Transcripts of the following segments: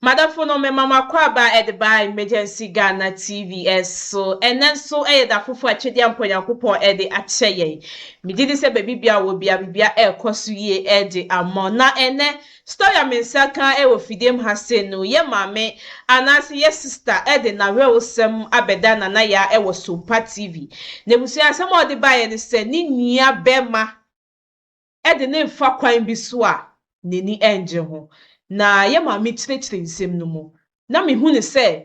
Madafo no mema mo akwaaba de ba Emergency Ghana TV so. Ɛnɛ nso yɛ da foforɔ a Twedeɛ Nyankopɔn de akyɛ yɛn. Megye di sɛ baabi bia wɔ bia bibia ɛrekɔ so yie de ama. Na ɛnɛ story a me nsa ka wɔ fidie mu ha se no, yɛ maame anaasɛ yɛ sister de n'awerɛhosɛm abɛda Nana Yaa wɔ Sompa TV. Na ebusua, asɛm a ɔde baeɛ ne sɛ ne nua bɛrima de ne mfa kwan bi so a n'ani ngye ho. Na yɛ maame kyerɛkyerɛ nsɛm no mu na mehu ne sɛ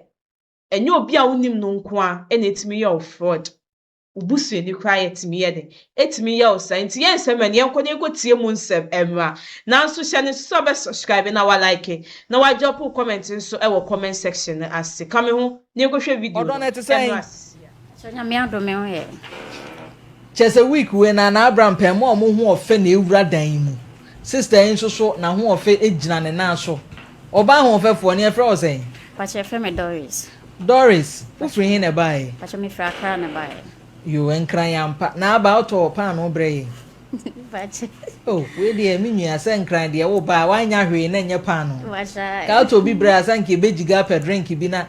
ɛnyɛ obi a wonim no nko a ɛna ɛtumi yɛ wo fraud. Wo busuani koraa yɛtumi yɛ de ɛtumi yɛ wo saa. Nti yɛn nsɛm ɛno, yɛnkɔ na yɛnkɔtie mu nsɛm mmra. Nanso hyɛ ne nso sɛ ɔbɛ subscribe na wa like na wa drop comment nso ɛwɔ comment section no ase. Ka me ho na yɛnkɔhwɛ video. Ɔdɔ no, ɛte sɛn? Ɛmmra sisia. Kyɛ Nyame adom, me ho yɛ. Kyɛ sɛ week wei na Abraham pɛn mu a ɔmo ho ɔfɛ na ewura dan yi mu. Sister yi nso so n'ahoɔfɛ gyina ne nan so. Ɔbaa ahoɔfɛfoɔ ne yɛfrɛ wɔ sɛn? Pakyɛ, yɛfrɛ me Doris. Doris, wofiri hin na ɛbaeɛ? Pakyɛ, mefiri Akra na baeɛ. Yo, Nkran yampa na aba wotɔ paano brɛ yɛn. Pakyɛ. Oh, wei deɛ, me nua, sɛ Nkran deɛ wo ba a wanya hwee na nyɛ paano. Pakyɛ. Ka wotɔ obi brɛ a sɛ nka ebɛgyiga apɛ drink bi na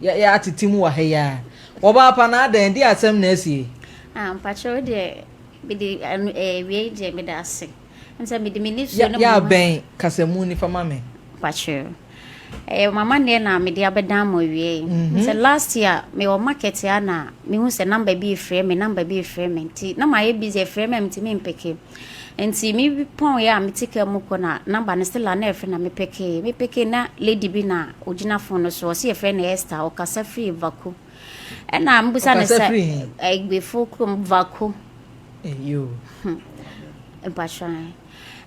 yɛ atete mu wɔ ha yi a wɔbaa pa na adan di asɛm na asie. Ah, mpakyɛ, wo deɛ mede ɛno ɛɛ wie deɛ, mede ase. Nsɛ mede me nisuo ne yɛ abɛn kasamu nifa ma me. Pakyɛ. Ɛyɛ mama neɛ na mede abɛdan mo awie yi. Sɛ last year mewɔ market a na mehu sɛ number bi efrɛ me, number bi efrɛ me, nti na mayɛ busy, efrɛ me a metumi mpick. Nti me pɔn yɛ a mete kaa mu kɔ na number no still a na ɛfrɛ na mepick. Mepick na lady bi na ogyina phone no so, ɔsi yɛfrɛ no Esther, ɔkasa firi Vako. Ɛna mbusa ne Ɔkasa sɛ firi he? Egbefo kurom Vako. Eyo. Mpatwan.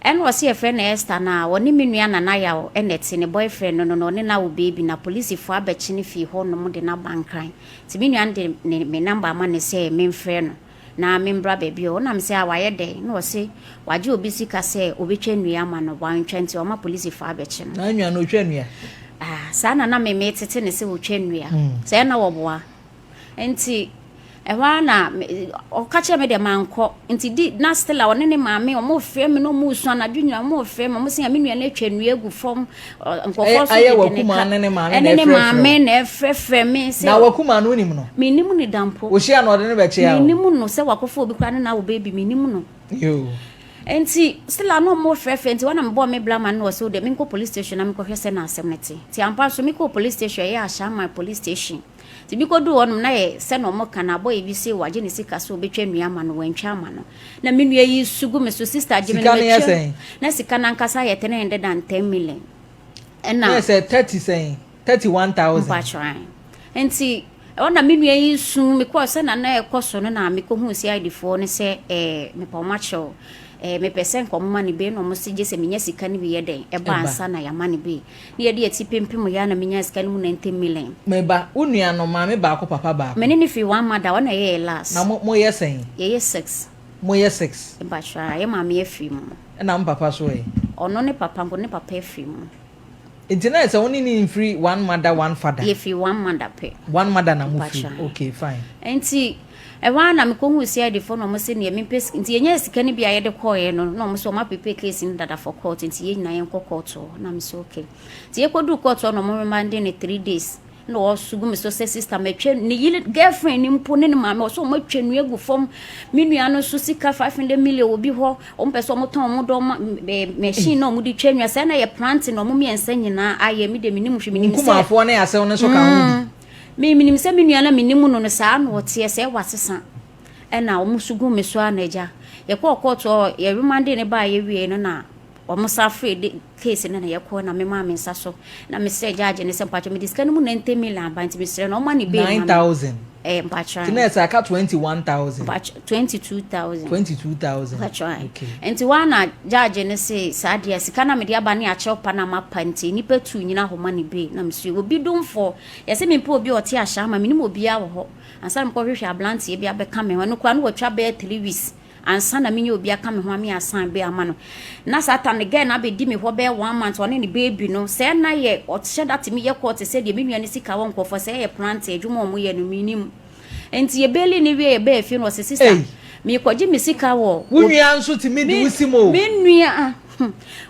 Ɛna ɔsi yɛfrɛ no Esther na ɔne me nua Nana Yaw ɛna ɛte, ne boyfriend no, ɔne na wo baby na polisifoɔ abɛkye ne fie hɔ nom de n'aba Nkran. Nti me nua no de ne me number ama ne sɛ memfrɛ no na membra baabi a ɔnam sɛ a wayɛ dɛn, na ɔse wagye obi sika sɛ obɛtwa nnua ama no, wantwa nti ɔma polisifoɔ abɛkye no. Na nua no otwa nnua? Ah, saa na na me tete ne sɛ wɔtwa nnua sɛ ɛna wɔboa. Nti ɛhɔ ara na ɔka kyerɛ me deɛ mankɔ. Nti di na still a ɔne ne maame ɔmo frɛ me na ɔmo su anadwo nyinaa, ɔmo frɛ me, ɔmo sɛ me nua no atwa nnua agu fam. Nkurɔfoɔ nso Ɛyɛ dede ne wakuma ka ne ne maame ɛne na ne ɛfrɛfrɛ wo. Maame na ɛfrɛfrɛ me sɛ Na wakuma no, wonim no? Menim ne dampo. Ohyia na ɔde ne bɛkyea wo? Menim no sɛ wakɔfa obi koraa ne na wo baby, menim no. Yo. Nti still a na ɔmo frɛfrɛ. Nti wɔn na mebɔ me blama no, wɔ sɛ wode menkɔ police station na mekɔhwɛ sɛ na asɛm no te. Nti ampa so mekɔɔ police station, ɛyɛ Ahyɛaman police station. Nti mekɔduu hɔnom na yɛ sɛ na ɔmo ka na abɔyɛ bi sɛ wagye ne sika sɛ obɛtwa nnua ama no, wantwa ama no, na me nua yi su gu me so, sister gye me Sika no yɛ matwa. sɛn? Na sika no ankasa yɛ 310 million. Na ɛna yɛ sɛ 30 sɛn, 31,000? Mpatwan. Nti ɛhɔ na me nua yi su. Mekɔɔ sɛ na ɛkɔ so no na mekɔhuu CID foɔ no sɛ mepɛ ɔmo akyɛw, mepɛ sɛ nka ɔmo ma ne bail, na ɔmo se gye sɛ menya sika no bi yɛ dɛn ɛba Ɛba. ansa na yɛama ne bail. Ne yɛde yɛti pempem yɛ a na menya sika no mu 90 million. Meba, wo nua no, maame baako, papa baako? Mene ne firi one mother, ɔna ɛyɛ yɛ last. Na mo moyɛ sɛn? Yɛyɛ six. Moyɛ six? Mpatwa, yɛ maame afiri mu. Ɛna mo papa so ɛ? Ɔno ne papa nko, ne papa afiri mu. Nti na yɛ sɛ wo ne ne mfiri one mother, one father? Yɛfiri one mother pɛ. One mother na mo firi? Mpatwa. Okay, fine. Nti ɛhɔ ara na mekɔhuu CID foɔ na ɔmo sɛ neɛ mempɛ nti yɛnya sika no bi a yɛde kɔɔeɛ no, na ɔmo sɛ ɔmo aprepare case no dada for court, nti yɛn nyinaa yɛnkɔ court hɔ. Na me sɛ okay. Nti yɛkɔduu court hɔ na ɔmo remande no 3 days, na ɔso gu me so sɛ sister matwa ne yere girlfriend ne mpo ne ne maame, ɔsɛ ɔmo atwa nnua gu fam, me nua no nso sika 500 million obi hɔ, ɔmo pɛ sɛ ɔmo tɔn ɔmo dɔm machine na ɔmo de twa nnua sɛ ɛna yɛ planting na ɔmo mmiɛnsa nyinaa ayɛ. Me de menim hwɛ, menim sɛ Nkumafoɔ ne asɛm no nso ka ho bi. Me menim sɛ me nua na menim no saa na ɔteɛ sɛ wasesa, ɛna ɔmo so gu me so a na agya yɛkɔɔ court hɔ, yɛremande ne baa yɛwie no na ɔmo sa frɛ de case no na yɛkɔ na mema me nsa so na mesrɛ gyaagye ne sɛ mpatwɛ mede sika no mu 90 million aba, nti mesrɛ no ɔma ne bail ma me. 9,000? Mpatwɛ. Nti na yɛ sɛ aka 21,000? Mpatwɛ, 22,000. 22,000. Mpatwɛ. Okay. Nti wa na gyaagye ne se saa deɛ sika na mede aba ne akyɛw pa na mapa, nti nipa tu nyina hɔ ma ne bail. Na mesɛ obi domfoɔ yɛsɛ mempɛ obi a ɔte ahyɛ ama menim obiara wɔ hɔ ansa na mekɔhwehwɛ aberanteɛ bi abɛka me ho. Ɛno koraa no watwa bɛyɛ 3 weeks ansa na menyɛ obi aka me ho ame asan bɛ ama no. Na saa ta ne girl na abɛdi me hɔ bɛyɛ one month, ɔne ne baby no sɛ na yɛ ɔhyɛ da tumi yɛ court sɛ deɛ me nua ne sika wɔ nkɔfoɔ sɛ ɛyɛ plant adwuma a ɔmo yɛ no, menim. Nti yɛbaili ne wie, yɛbɛɛ fie no, ɔsɛ sister Ei. mekɔgye me sika wɔ Wo nua nso tumi de wo si mu o. Me nua.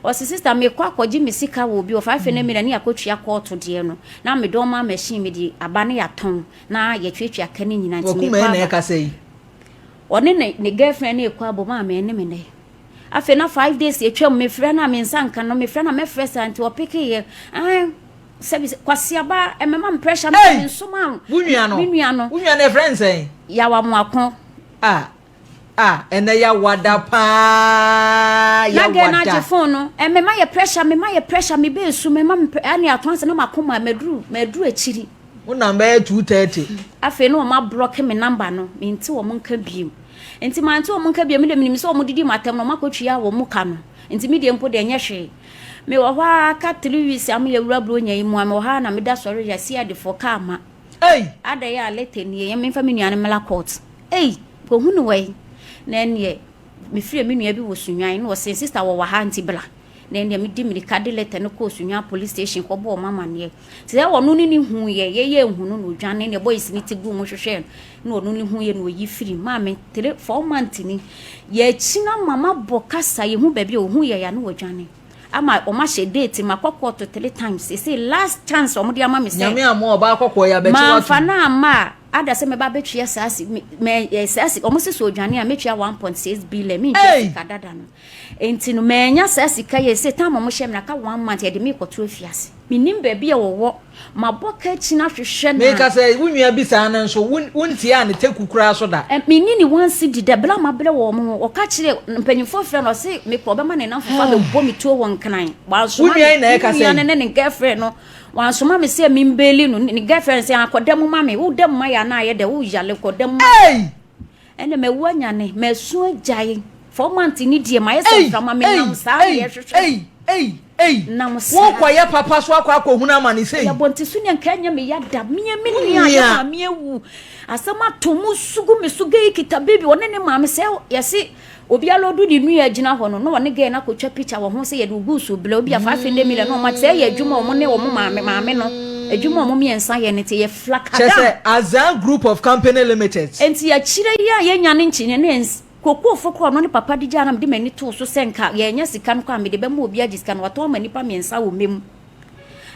Ɔse sister mekɔ akɔgye me sika wɔ obi hɔ 500 million ne yɛakɔtua kɔɔto deɛ no na mede ɔma machine mede aba ne yɛatɔn na yɛtuatua ka no nyinaa nti Wakuma mekɔ yi na aba. ɛkasa yi. Ɔne ne ne girlfriend no rekɔ abom a me ne me nɛ. Afei na 5 days atwam, mefrɛ no a me nsa nka no, mefrɛ no a mɛfrɛ saa nti ɔpekeeɛ. Ae, sɛbi kwasiaba ɛmɛma me pressure me Hey! nsoma Wo nua no. Me nua no. Wo nua no ɛfrɛ nsɛn? Yawa Moako. Ah, ah, ɛnɛ yawada paa, Na girl no agye yawada. phone no, ɛmɛma yɛ pressure, mema yɛ pressure, me bɛɛ su, mɛma me ɛne ato ansa na makoma maduru, maduru akyiri. Wo nam bɛyɛ 2:30. Afei na wɔn ablock me number no, mente wɔn nka biem. Nti mante wɔn nka biem, me de menim sɛ wɔn didi m'atɛm na wɔn akɔtua wɔn ka no. Nti me deɛ mpo deɛ ɛnyɛ hwee. Mewɔ hɔ a ka 3 weeks a meyɛ wura buronya yi mu a, mewɔ hɔ a na meda sɔre yɛ si adefoɔ kaa ma. Ei! Ada yi a letter nie, yɛn memfa me nua no mmla court. Ei! Kɔhu no wɔ yi. Na ɛneɛ, mefiri me nua bi wɔ Sunyani na ɔse, sister wɔ wɔ ha nti bla. Na ɛneɛ medi mirika de letter no kɔɔ Sunyani police station kɔbɔɔ ɔmo amanneɛ. Nti sɛ ɔno ne ne hu yɛ, yɛyɛ nhu no na odwane ne boys ne ti gu mu hwehwɛ no na ɔno ne hu yɛ na oyi firi. Maame, 3, 4 months ni. Yɛakyi na mama bɔ kasa, yɛhu baabi a ohu yɛ ya na wadwane. Ama ɔmo ahyɛ date, makɔ court three times. Sese last chance ɔmo de ama me sɛ Nyame amoa ɔbaa kɔkɔɔ yi abɛkye mamfa watom. no amma a, ada sɛ mɛba abɛtua saa si mɛ ɛ saa si ɔmo sɛ sɛ odwane a mɛtua 1.6 billion, mentua Hey! sika dada no. Nti no mɛnya saa sika yɛ sɛ time a ɔmo hyɛ me na aka one month yɛde me kɔto afiase. Menim baabi a wɔwɔ, mabɔ ka akyi na ahwehwɛ no Meka a sɛ wo nua bi saa no nso wontie a ne teku koraa so da. Menni ne 1 cedi da bere a mabrɛ wɔ ɔmo ho. Ɔka kyerɛ mpanyinfoɔ frɛ no, ɔse mekɔ ɔbɛma ne nam fofa bɛbɔ me tuo wɔ Nkran. Wo Wansoma nua yi me na me ɛka nua no sɛn? ne ne girlfriend no wansoma me sɛ membail no. Ne girlfriend sɛ akɔda mu ma me, woda mu ma yɛ anaa ayɛ dɛ woyale kɔda mu ma. Ei! Ɛnna mawu anyane, masu agyae. 4 months ni deɛ mayɛ sɛ Ei! mframa Ei! menam saa na Ei! yɛhwehwɛ. Ei! Ei! Ei! Nam saa. Wokɔyɛ papa so akɔ akɔhunu amane sei. Ɛyɛ abɔnten so nea nka ɛnyɛ me ya da. Mea me Wo nua a yɛ nua. maame awu. Asɛm ato mu sugu me so gay kita baby ɔne ne maame sɛ yɛse obiara ɔdu ne nua gyina hɔ no na ɔne girl no akɔtwa picture wɔ ho sɛ yɛde ogu so bla obi a 500 million na ɔma sɛ ɛyɛ adwuma a ɔmo ne ɔmo maame maame no adwuma a ɔmo mmiɛnsa yɛ no nti yɛ Kyɛ flakadam. sɛ Azan Group of Company Limited. Nti akyire yi a yɛnya ne nkyene ne kokoofo korɔ no ne papa de gyaa na mede m'ani too so sɛ nka yɛnya sika no kɔ a mede bɛma obi agye sika no, watɔn ama nnipa mmiɛnsa wɔ mɛmu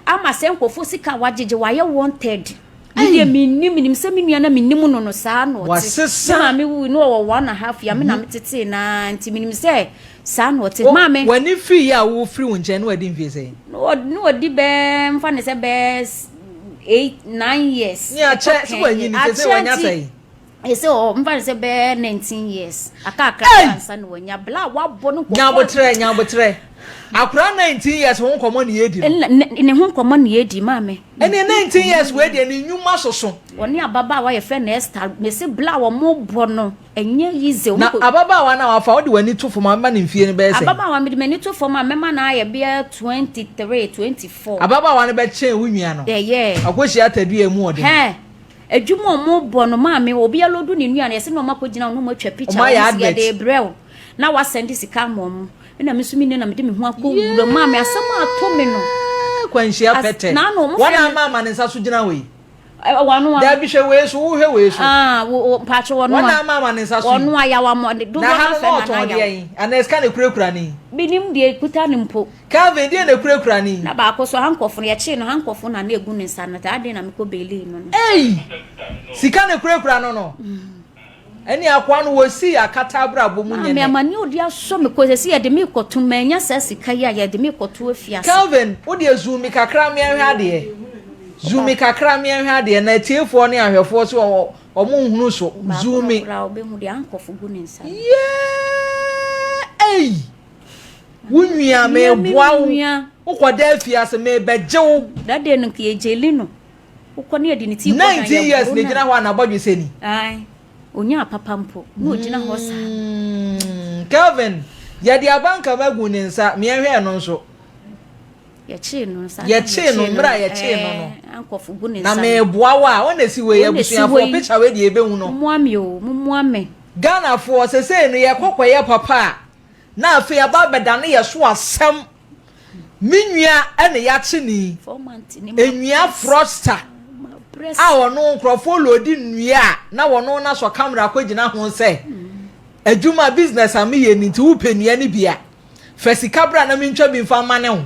ama sɛ nkurɔfoɔ sika a wagyegye wayɛ wanted. Me deɛ mennim, menim sɛ me nua na menim no no saa na ɔte. Wasesa. Me maame wui na ɔwɔ 1½ year, me na metetee naa nti menim sɛ saa na ɔte. Maame W'ani firi yɛ a wofiri wo nkyɛn na wadi mfie sɛn? Na ɔdi bɛɛ mfa ne sɛ bɛɛ 8, 9 years. Ne akyɛ sɛ wanyini sɛ sɛ wanya sɛn? Ɛsɛ ɔ mfa ne sɛ bɛɛ 19 years aka akra Hey! ansa na wanya bla a wabɔ no nkɔmmɔ. Nyabotrɛ, nyabotrɛ. Akora 19 years ho nkɔmmɔ ne yɛdi no. Ne ho nkɔmmɔ ne yɛdi, maame. Ɛne 19 years wei deɛ ne nnwuma soso. Ɔne ababaawa yɛfrɛ no Esther, mese bla a wɔn bɔ no ɛnyɛ easy. Na ababaawa no a wafa wode w'ani to fam a mɛma ne mfie no bɛyɛ sɛn? Ababaawa mede m'ani to fam a mɛma no ayɛ bɛyɛ 23, 24. Ababaawa no bɛkyɛn wo nua no. Ɛyɛ. Akɔhyia atadua mu ɔden. Hɛn adwuma a ɔmo bɔ no, maame, obiara odu ne nua no yɛsɛ na ɔmo akɔgyina hɔ na ɔmo atwa picture. Ɔmo ayɛ wɔn si advert. yɛde brɛ wo na wasɛnde sika ama ɔmo, ɛna me nso me nua na mede me ho akɔ wura, maame, asɛm a ato me no. Kwanhyia pɛtɛ. Na ano ɔmo Wɔn frɛ a me ama ama ne nsa so gyina hɔ yi. Wɔno a Dabi, hwɛ wei so, wohwɛ wei so. Ah, wo mpaakye wɔno Wɔn a a ama ama ne nsa so yi. Wɔno a yawa mo dodoɔ Na ha no no afɛ na na ɔtɔn na deɛ yawa yi. Anaa sika na ekurakura ne yi. Binim deɛ ekuta ne mpo. Calvin deɛ na ekurakura ne yi. Na baako so handcuff no yɛkyee no, handcuff na na egu ne nsa no taa de na mekɔ bail no no. Ei! Sika na ekurakura no no. Ɛne akoa no wɔsi akata abrabɔ mu nyɛ Maame nɛ. amane odi asɔ me kɔ sɛ sɛ yɛde me kɔto manya saa sika yi a yɛde me kɔto afiase. Calvin, wo deɛ zoom mi kakra mmeɛhwɛ adeɛ. Zoom mi kakra mmeɛhwɛ adeɛ na atiefoɔ ne ahwɛfoɔ so ɔmo nhunu so. Baako Zoom no mi. koraa wobɛhu deɛ handcuff gu ne nsa no. Yee! Ei! Wo nua Nua me meboa wo. nua. Wokɔda afiase mebɛgye wo. That day no nka yɛgyeli no. Wokɔ ne yɛde ne ti kɔ na 19 years yɛboro na no gyina a. hɔ a n'abɔdwe sɛ ni. Ae, onyaa papa mpo na ogyina hɔ saa. Kelvin, yɛde abankam agu ne nsa, mmeɛhwɛ no nso. Yɛkyee no nsa. Yɛkyee no mmerɛ a yɛkyee no no. Handcuff gu ne Na nsa no. meboa wo a, ɔna esi wei Wɔn na esi hɔ abusuafoɔ yi. picture wei deɛ ebehu no. Mommoa me o, mommoa me. Ghanafoɔ sesei no yɛkɔ kɔyɛ papa a na afei aba abɛdane yɛ so asɛm. Me nua ɛna yɛakye ne 4 months ni. Nnua fraudster a ɔno nkurɔfoɔ load nnua a na wɔno n'asɔ camera akɔgyina ho sɛ adwuma business a meyɛ ni nti wopɛ nnua no bi a. Fa sika bra na mentwa bi mfa mma ne wo.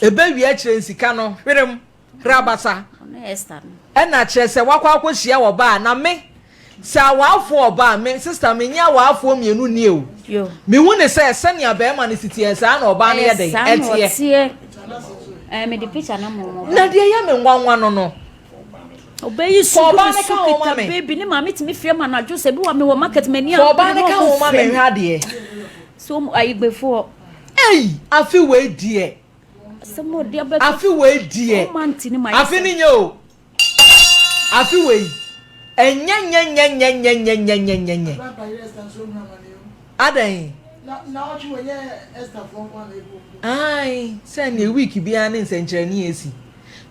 Ɛbɛwie akyire sika no hwerem, hwerabasa. Ɛna kyerɛ sɛ wakɔ akɔhyia ɔbaa na me sɛ awaafoɔ ɔbaa me sister menye awaafoɔ mienu nnie o. Mehu ne sɛ sɛnea bɛɛma no si teɛ saa na ɔbaa no yɛ dɛn ɛteɛ. Na deɛ ɛyɛ me nwanwa no no. Ɔbɛyi su gu me so kita baby ne maame tumi frɛ ma anadwo sɛ bi wa me wɔ market m'ani abere. Ɔbaa no ka ho ma me nhwɛ adeɛ. So ayigbefoɔ. Ei afe wei deɛ. Afe wei deɛ. Afe ne nyɛ o. Afe wei. Ɛnyɛ nyɛ nyɛ nyɛ nyɛ nyɛ nyɛ nyɛ nyɛ nyɛ. Adɛn? Ae, sɛ neɛ week biara ne nsɛnkyerɛnne esi.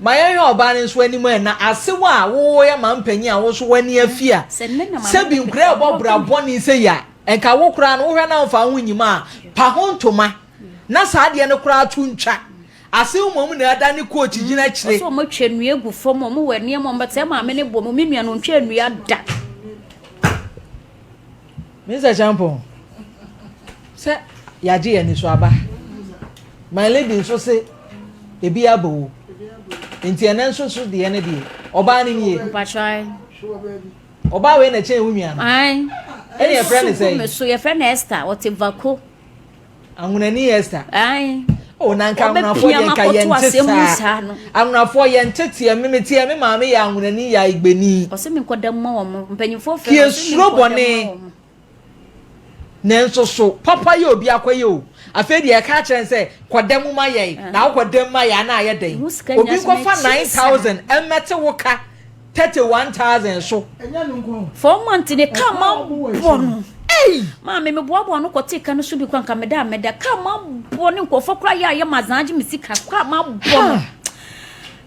Ma yɛnhwɛ ɔbaa no nso anim ɛ, na asew a woyɛ ma mpanyin a wo nso w'ani afi a, sɛbi nkura ɛbɔ bra bɔne sei a, nka wo koraa no wohwɛ na womfa wo ho nyim a, pa ho ntoma na saa adeɛ no koraa to ntwa. Asew mmom na ɛda ne coach gyina akyire. Ɔsɛ ɔmo atwa nnua gu fam, ɔmo wɔ nneɛma ɔmo bɛtɛ maame ne bɔ mu, me nua no ɔntwa nnua da. Mister Champon, sɛ yɛagye yɛn ani so aba. My lady nso se ebi aba o. Nti ɛnɛ nso so deɛ ne deɛ ɔbaa no nie. Mpakyɛw. Ɔbaa wei na ɛkyɛn wo nua no. Ae. Ɛne yɛfrɛ ne sɛn? So yɛfrɛ no Esther, ɔte Vako. Anwonani Esther. Ae. Oh, na nka anwonafoɔ deɛ nka yɛnte saa. Anwonafoɔ yɛnte teɛ. Me meteɛ me maame yɛ anwonani yɛ aigbeni. Ɔsɛ me nkɔda mu ma wɔn. Mpanyinfoɔ fɛ no ɔsɛ me nkɔda mu ma wɔn. Nanso so papa yɛ obi akɔyɛ o. Afei deɛ ɛka akyerɛ no sɛ kɔda mu ma yɛn na wokɔda mu ma yɛn a na ayɛ dɛn? Obi nkɔfa 9000 mmɛte wo ka 31000 so. 4 months ne kaa ma bɔ no. Maame me boaboa no kɔte ka no so bi kora nka meda a meda kaa ma bɔ ne nkurɔfoɔ kora yɛ ayɛ ma zan agye me sika kaa ma bɔ no.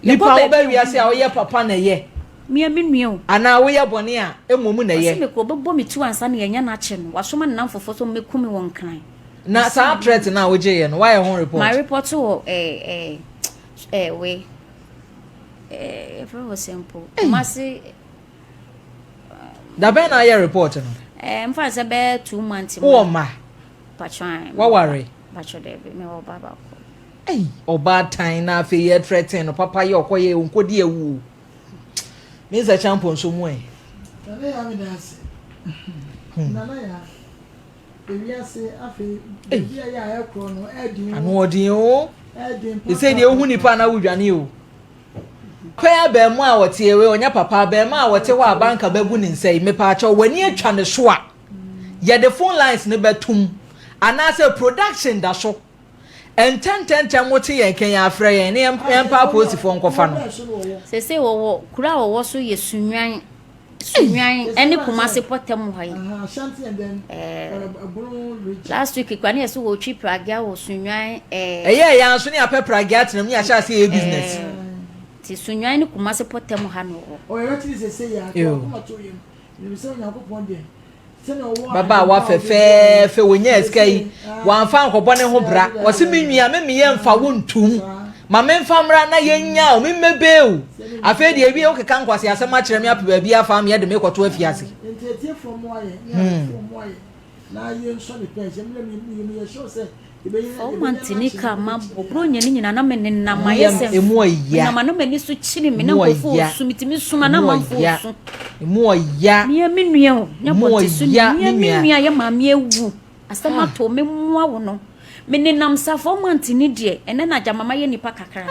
Nipa wobɛ wiase a woyɛ papa na ɛyɛ. Mia me nua o. Anaa woyɛ bɔne a mmom na ɛyɛ. Ɔse mekɔ ɔbɛbɔ me tuo ansa na yɛanya no akyɛ no. Wasoma ne namfofoɔ sɛ ɔmmɛku me wɔ Nkran. Na saa threat no a wogyeeɛ no woayɛ ho report? Ma report wɔ eh eh eh wei eh yɛfrɛ hɔ sɛn mpo Kumasi. Da bɛn na ayɛ report no? Eh mfa sɛ bɛyɛ 2 months. Wowɔ mma? Patro ae. Waware? Patro dɛbi mewɔ ba baako. Ei ɔbaatan na afei yɛ threaten no papa yɛ ɔkɔyɛ onkɔdi awu o. Me nsa kyampɔ nso mu ɛ. Nana yaa meda ase. Nana yaa ewiase afei baabi a yɛ a ɛkorɔ no ɛden o. Ano ɔden o. Ɛden papa. Ɛsɛ deɛ ohu nipa na wodwane o. Pɛ abɛɛmoa a ɔte wei ɔnyɛ papa abɛɛmoa a ɔte hɔ a banka bɛgu ne nsa yi mepaakyɛw w'ani atwa ne so a yɛde phone lines no bɛtum anaasɛ production da so. Ntɛntɛntɛm wote yɛn kɛn a frɛ yɛn na yɛmpa apolisifoɔ nkɔfa no. Seesei wɔwɔ kuro a wɔwɔ so yɛ Sunnwan, Sunnwan ɛne Kumasi pɔtam hɔ yi. Ɛɛ last week kura ne yɛ so wɔtwi pragea wɔ Sunnwan ɛɛ. Ɛyɛ yɛn nso ne apɛ pragea tena mu ne ahyɛ ase yɛ business. Ɛɛ ti Sunnwan ne Kumasi pɔtam ha na wɔwɔ. Ɔyɛ ti sɛ sɛ yɛ akoma to yam. Nim sɛ Onyankopɔn deɛ. Babaawa fɛfɛɛfɛ wɔnyaa sika yi wamfa ankɔbɔ ne ho bra wɔse me nua me meyɛ mfa wo ntom ma memfa mmra na yɛnya o memmɛbee o afei deɛ ewie wokeka nkwase asɛm akyerɛ me apɛ baabi afa me yɛde me kɔto afiase hmm. 4 months ni ka ma bɔ buronya ne nyinaa na me nenam ayɛ sɛ emu ɔya menam na m'ani so kyini me na nkurɔfoɔ osu metumi suma na amanfoɔ osu emu ɔya mea me nua o nya bɔnte so mea me nua yɛ maame awu asɛm ato me mmoa wo no me nenam sa 4 months ni deɛ ɛnɛ na agya mama yɛ nipa kakra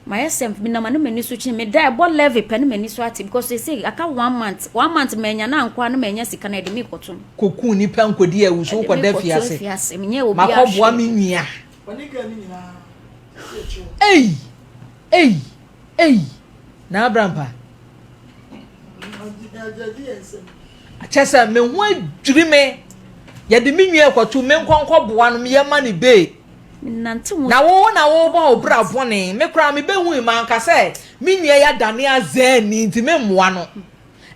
mayɛ sɛ menam na m'ani so kyini me da ɛbɔ levy pɛ ne m'ani so ate because they say aka one month 1 month manya na ankɔ a na manya sika na ɛde me kɔto kɔku nipa nkɔdi awu so wokɔda fiase makɔboa me nua ei ei ei na abrampa kyɛ sɛ me ho adwiri me yɛde me nua kɔto me nkɔnkɔboa no meyɛ ma ne bee na wo na wobɔ wo bra bɔne me koraa mebɛhui manka sɛ me nua yɛ adane azani nti memmoa no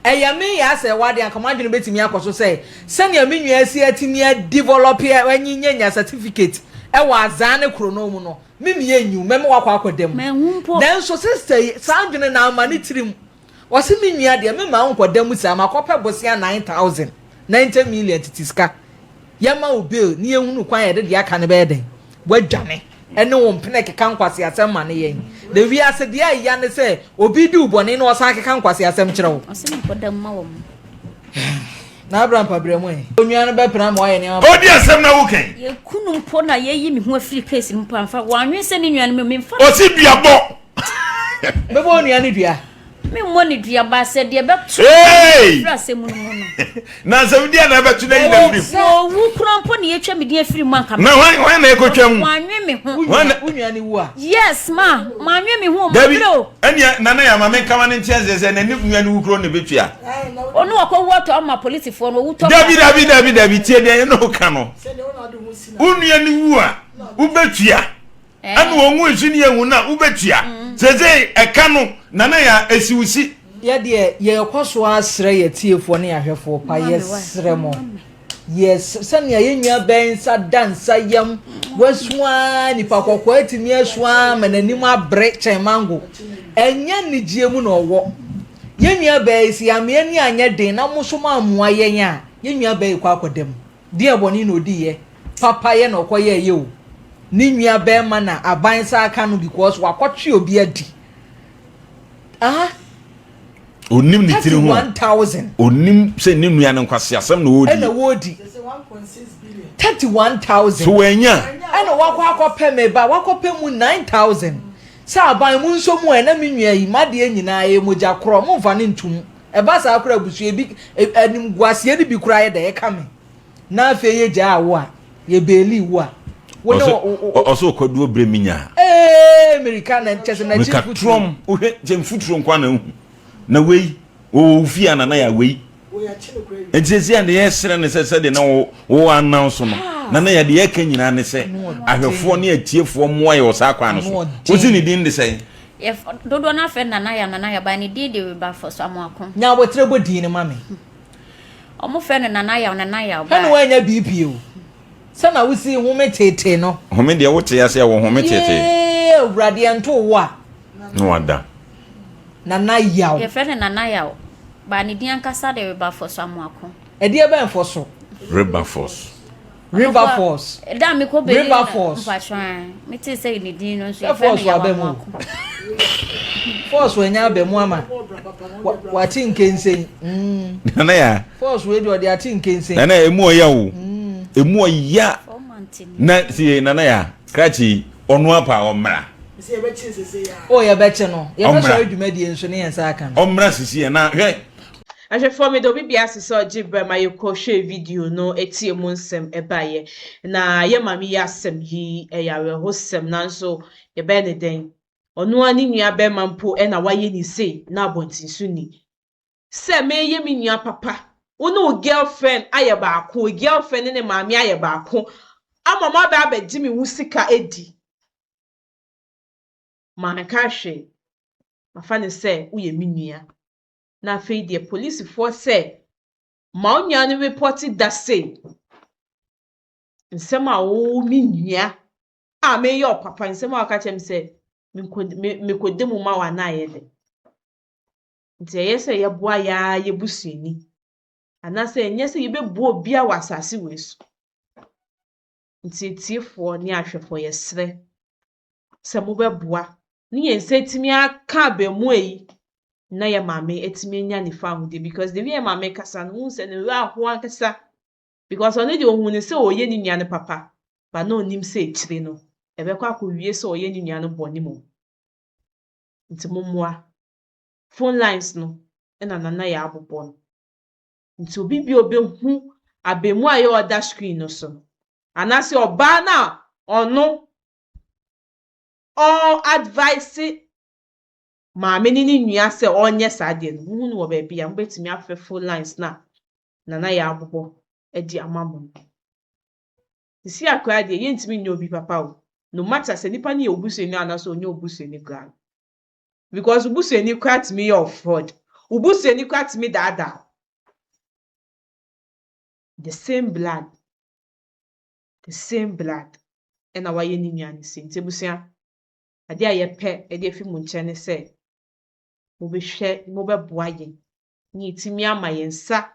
ɛyɛ me yɛ asɛ wade anka m'adwene bɛtumi akɔ so sɛ sɛnea me nua asi atumi adevelop anyinyanya certificate ɛwɔ azaa ne koro no mu no me meyɛ nyiw mɛma wakɔ akɔda mu nanso sister yi saa adwene na ama ne tirim ɔse me nua deɛ mema wo nkɔda mu saa makɔpɛ bosea 9000 90 million tete sika. Yɛma wo bail ne yɛhunu kwan a yɛde deɛ aka no bɛyɛ dɛn? Woadwane ne wo mpena keka nkwaseasɛm ma no yɛn. Na wiase deɛ ɛya ne sɛ obi di wo bɔne na ɔsan keka nkwaseasɛm kyerɛ wo. Ɔse menkɔda mu ma wɔn. Na Abraham pabrɛ mu ɛ. Onua no bɛpena ama wayɛ nneɛma. Ɔdi asɛm na woka yi. Yɛku no mpo na yɛyi me ho afiri case no mu mpo amfa wannwen sɛ ne nua no me memfa no. Ɔsi dua bɔ. Bɛbɔ onua no dua. Memmɔ no dua ba sɛ deɛ ɛbɛto afiri asɛm no mu no. Na asɛm deɛ na ɛbɛto na yi na firi mu. Owu kura mpo na yɛtwa me din afiri mu anka. Na hwan hwan na ɛkɔtwa mu? Wannwen me ho. Wo nua no wu a. Yes ma, mannwen me ho o, Dabi, mabrɛ o. ɛnneɛ Nana Yaa ma menka ma no nte aseɛ sɛ na ne nua no wu kuro na ɛbɛtua. Ɔno ɔkɔwu atɔ ama polisifoɔ no, owu tɔ. Dabi dabi dabi dabi tie deɛ yɛne wo ka no. Wo nua no wu a, wobɛtua. Ɛna wɔn ho nsu ne ehu na wobɛtua. Seesei ɛka no Nana Yaa esi wo si. Yɛ deɛ yɛrekɔ so ara srɛ yɛ atiefoɔ ne yɛ ahwɛfoɔ pa, yɛsrɛ mo, yɛsrɛ sɛnea yɛn nua bɛn nsa da nsa yam, wasu ara, nipa kɔkɔɔ atumi asu ara ma n'anim abere kyɛn mango. Ɛnyɛ anigyeɛ mu na ɔwɔ. Yɛn nua bɛn yi, sɛ yɛamma yɛn ani anyɛ den na mo nso moammoa yɛn a, yɛn nua bɛn yi kɔ akɔda mu. Deɛ bɔne na ɔdiiɛ, papayɛ na ɔkɔyɛɛyɛ o, ne nua bɛɛma na aban nsa aka no because wakɔtwe obi adi. Ah, Onim ne tiri ho. 31,000. Onim sɛ ne nua no nkwaseasɛm na ɔredi. Ɛna wɔredi. 31,000. So wanya. Ɛna wakɔ akɔpɛ me ba, wakɔpɛ mu 9,000. Sɛ aban mu nso mu ɛ na me nua yi, m'adeɛ nyinaa ɛyɛ mogya korɔ, momfa no ntom. Ɛba saa koraa abusua bi animguaseɛ no bi koraa yɛ dɛ ɛka me. Na afei yɛ gyaa wo a, yɛ beeli wo a. Wo ne wo. Ɔsɛ ɔkwaduo brɛ mi nyaa. Ee mirika na kyɛ sɛ n'akyi mfuturo. Mirika trɔm wohwɛ kyɛ mfuturo nko na ehu. Na wei wɔwɔ wo fie ana na yɛ wei. Nti sɛsi a deɛ yɛsrɛ ne sɛ sɛdeɛ na wo wo announce no na na yɛde yɛka nyinaa ne sɛ ahwɛfoɔ ne atiefoɔ mmoa yɛ wɔ saa kwan no so. Wosi ne din de sɛn? Yɛ dodoɔ no afrɛ no Nana Yaw Nana Yaw but ne din de Wilberforce Amoako. Nya aboterɛ bɔ din no ma me. Ɔmo frɛ no Nana Yaw Nana Yaw but. Hwɛ na woannya BP o. Sɛ na wosi home teetee no. Home deɛ wote ase a wɔ home teetee. Yee Awurade ɛnto wo a. Na wada. Nana Yaw. Yɛfrɛ no Nana Yaw but ne din ankasa de Wilberforce Amoako. Ɛdeɛ bɛn fɔ so? Wilberforce. River Force. Da me kɔ Berlin River Force. Mpatwa me te sɛ ne din no nso yɛ fɛ no yawa mu ako. Force wanya aba mu ama wate nkensen. Mm. Nana ya. Force wei de ɔde ate nkensen. Nana emu ɔya o. Mm. Emu ɔya. Na si nana ya krakye ɔno apa ɔmmra. O yɛbɛkye no. Yɛbɛsɔre dwumadie nso ne yɛn nsa aka no. Ɔmmra sisi yɛ na hwɛ. Ahwɛfoɔ meda obi biara ase sɛ ɔgye berɛ ma yɛkɔ hwɛɛ video no tie mu nsɛm ɛbaeɛ. Na yɛ maame yi asɛm yi ɛyɛ awerɛhosɛm nanso yɛbɛyɛ no dɛn? Ɔno ara ne nua bɛrima mpo na wayɛ ni sei na abɔntenso ni. Sɛ meyɛ me nua papa, wo ne wo girlfriend ayɛ baako, wo girlfriend ne ne maame ayɛ baako ama mo abɛ abɛgye me ho sika adi. Manka hwee, mafa no sɛ woyɛ me nua. Na afei deɛ polisifoɔ sɛ ma wo nua no repɔte da sei. Nsɛm a wo me nua a meyɛ ɔpapa nsɛm a ɔka kyerɛ me sɛ mekɔda mu ma wo anaa ayɛ dɛ. Nti ɛyɛ sɛ yɛboa yɛ ara yɛ busuani anaasɛ ɛnyɛ sɛ yɛbɛboa obiara wɔ asase wei so. Nti atiefoɔ ne ahwɛfoɔ yɛsrɛ sɛ mobɛboa ne yɛn nsa atumi aka abaamua yi na yɛ maame atumi anya ne fawohodie because the way yɛ maame kasa no wohu sɛ ne werɛ aho ankasa because ɔno deɛ ohuu no sɛ ɔreyɛ ne nua no papa but na ɔnim sɛ akyire no ɛbɛkɔ akɔwie sɛ ɔyɛ ne nua no bɔne mmom. Nti mommoa. Phone lines no na Nana yɛ abobɔ no. Nti obi bi a ɔbɛhu abaamua a ɛyɛ ɔda screen no so no anaasɛ ɔbaa no a ɔno ɔ advice maame ne ne nua sɛ ɔnyɛ saa adeɛ no, mohu no wɔ baabi a, mobɛtumi afrɛ phone lines no a Nana yɛ abobɔ de ama mo no. Sisi a koraa deɛ yɛntumi nyɛ obi papa o, no matter sɛ nipa no yɛ wo busuani anaasɛ ɔnyɛ wo busuani koraa no. Because wo busuani koraa tumi yɛ wo fraud, wo busuani koraa tumi daadaa wo. The same blood, the same blood ɛna wayɛ ne nua no sei. Nti abusua, adeɛ a yɛpɛ de afi mo nkyɛn ne sɛ mobɛhwɛ, mobɛboa yɛn na yɛatumi ama yɛn nsa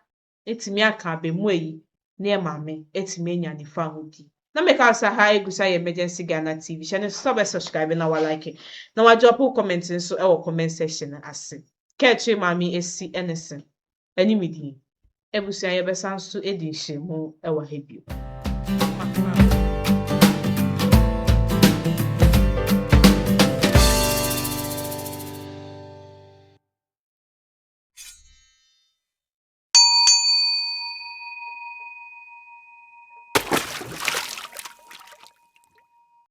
atumi aka abaamua yi. Na yɛ maame atumi anya ne fahodie. Na meka wo sɛ ha egu so ayɛ Emergency Ghana TV. Hyɛ no nso sɛ wobɛ subscribe na wa like na wa drop wo comment nso wɔ comment section no ase. Kɛɛkyere maame esi ne se ɛne me din. Abusua yɛbɛsan so adi nhyiamu wɔ ha bio.